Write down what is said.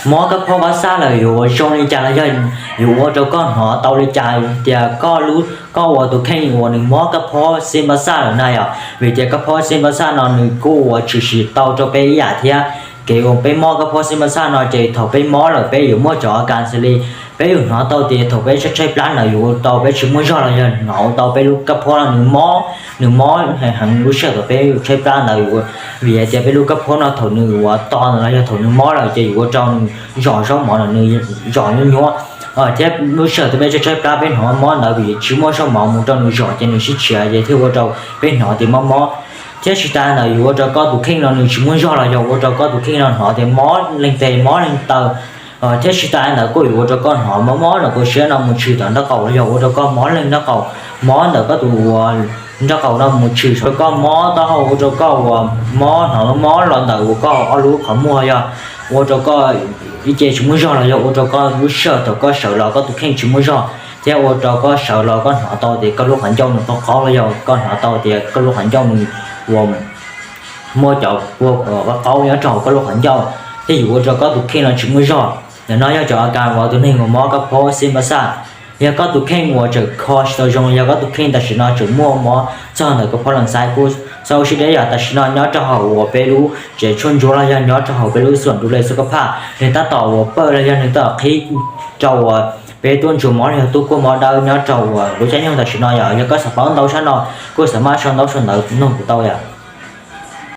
mob kab phob kab xaj lawm yuav ua zoo li cas los yog yuav ua rau koj hnov tau li cas tias koj lub, koj ua tus kheej uas nws mob kab phob xib npab xaj lawm na yom. Vim tias kab phob xib npab xaj no nws kuj ua tshwm sim tau rau peb ib yam thiab. Kev uas peb mob kab phob xib npab xaj no ces thaum peb mob lawm peb yuav muaj cov a kas xws li peb yuav hnov tau tias thaum peb tshaib tshaib plab ntawd yuav ua tau peb tsis muaj zog los yog hnov tau peb lub kab phob no nws mob, nws mob heev heev lub sij hawm thaum peb tshaib plab ntawd yuav, vim hais tias peb lub kab phob no thaum nws ua to ntawd los yog thaum nws mob lawm ces yuav ua rau nws zom zaub mov ntawm nws zom nyuab nyuab. Thiab lub sij hawm thaum peb tshaib tshaib plab peb hnov mob ntawd vim tsis muaj zaub mov mus rau nws zom ces nws sib tshiav ces thiaj ua rau peb hnov tias mob mob. Thiab tsis tas ntawd yuav ua rau koj tus kheej no nws tsis muaj zog los yog ua rau koj tus kheej no hnov tias mob leej tes mob leej taw. Thiab tsis tas ntawd kuj yuav ua rau koj hnov mob mob ntawm koj siab no mus tshwm tom nraub qaum los yog ua rau koj mob leej nraub qaum, mob ntawm koj tus ua nraub qaum no mus tshwm rau koj mob taub hau, ua rau koj uas mob hnov mob los ntawm uas koj ob lub qhov muag, yog ua rau koj ib ce tsis muaj zog los yog ua rau koj lub sij hawm thaum koj sawv los koj tus kheej tsis muaj zog thiab ua rau koj sawv los koj hnov tau tias koj lub qhov ncauj nws qaub qaub los yog koj hnov tau tias koj lub qhov ncauj nws ua muaj cov ua qaub qaub nyob rau hauv koj lub qhov ncauj, thiab yuav ua rau koj tus kheej no tsis muaj zog. Ntawm no yog cov a kas uas tus neeg uas mob kab phob xib npab xaj. Yog koj tus kheej uas tseem kho tsis tau zoo, yog koj tus kheej tam sim no tseem muaj mob txog ntawm kab phob lees xaiv kuj txhob ua siab deb, yog tam sim no nyob rau hauv uas peb lub tsev tshuaj ntsuab los yog nyob rau hauv peb lub xum du lej xub kab phaj, nws tab tom uas pawj los yog nws tab tom qhib rau uas peb tuaj ntsuas mob los yog tuaj kuaj mob dawb nyob rau uas lub caij nyoog tam sim no yom. Yog koj xav paub ntau tshaj no kuj xav maj sau ntaub sau ntawv nug kuv tau yom.